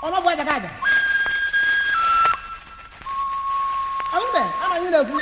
Ọmọ bụ aja ka aja. Mbe, ama ihe na-ekwu.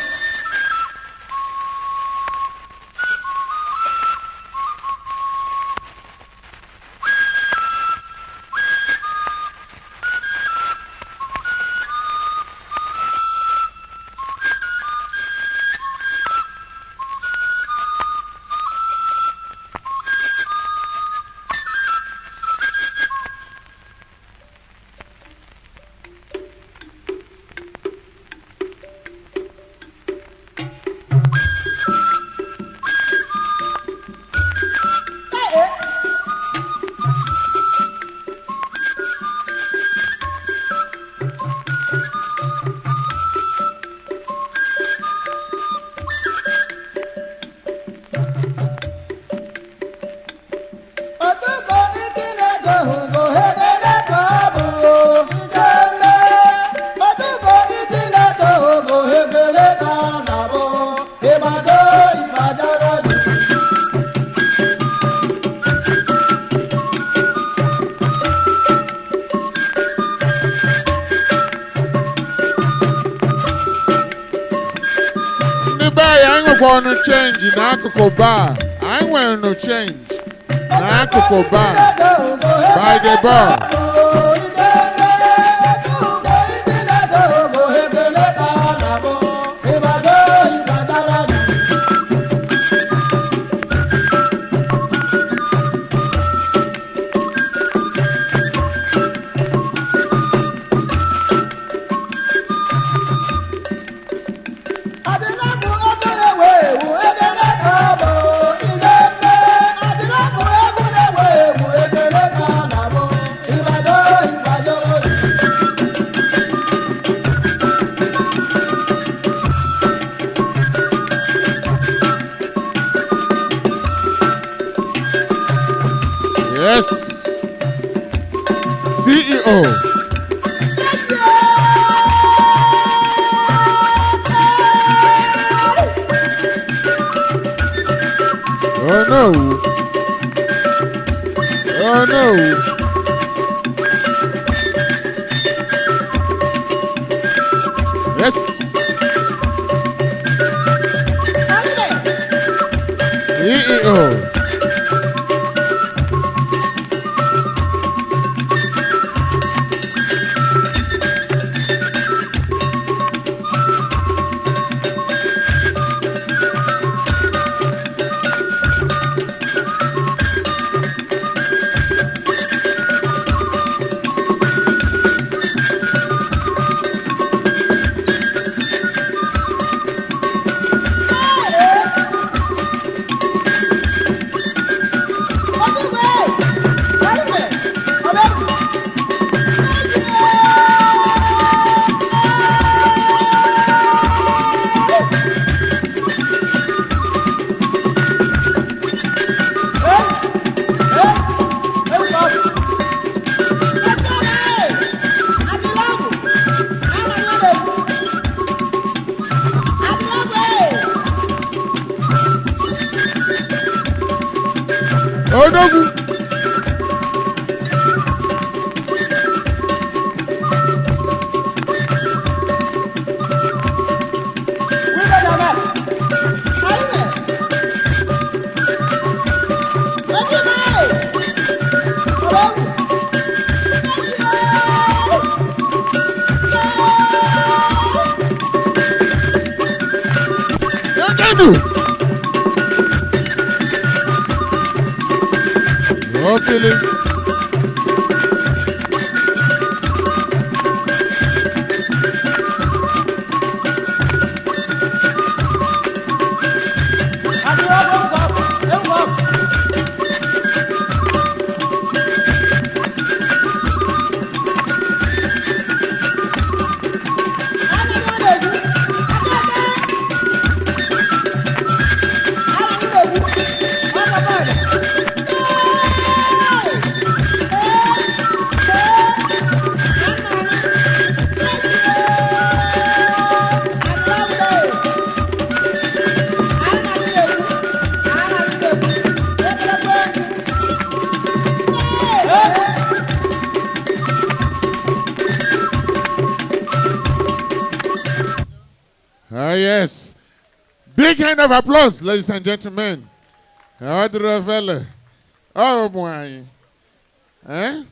Ọtụtụ ike na-edo hụgo hebere ka ọ bụ ndeme. Ọtụtụ ike na-edo hụgo hebere ka ọ na-abụ ịgbado ịgbadara dị. Ndị be anyị, anyị nwekwa ọnụ chenji n'akụkụ baa. Anyị nwere nụ chenji n'akụkụ baa by the bar. Yes. CEO. Oh no. Oh no. Yes. CEO. Odogwu. Edu. Ofili. Oh, yes. Big hand of applause, ladies and gentlemen. Ọ dịrị ofele. Ọ ụmụ anyị. Eh?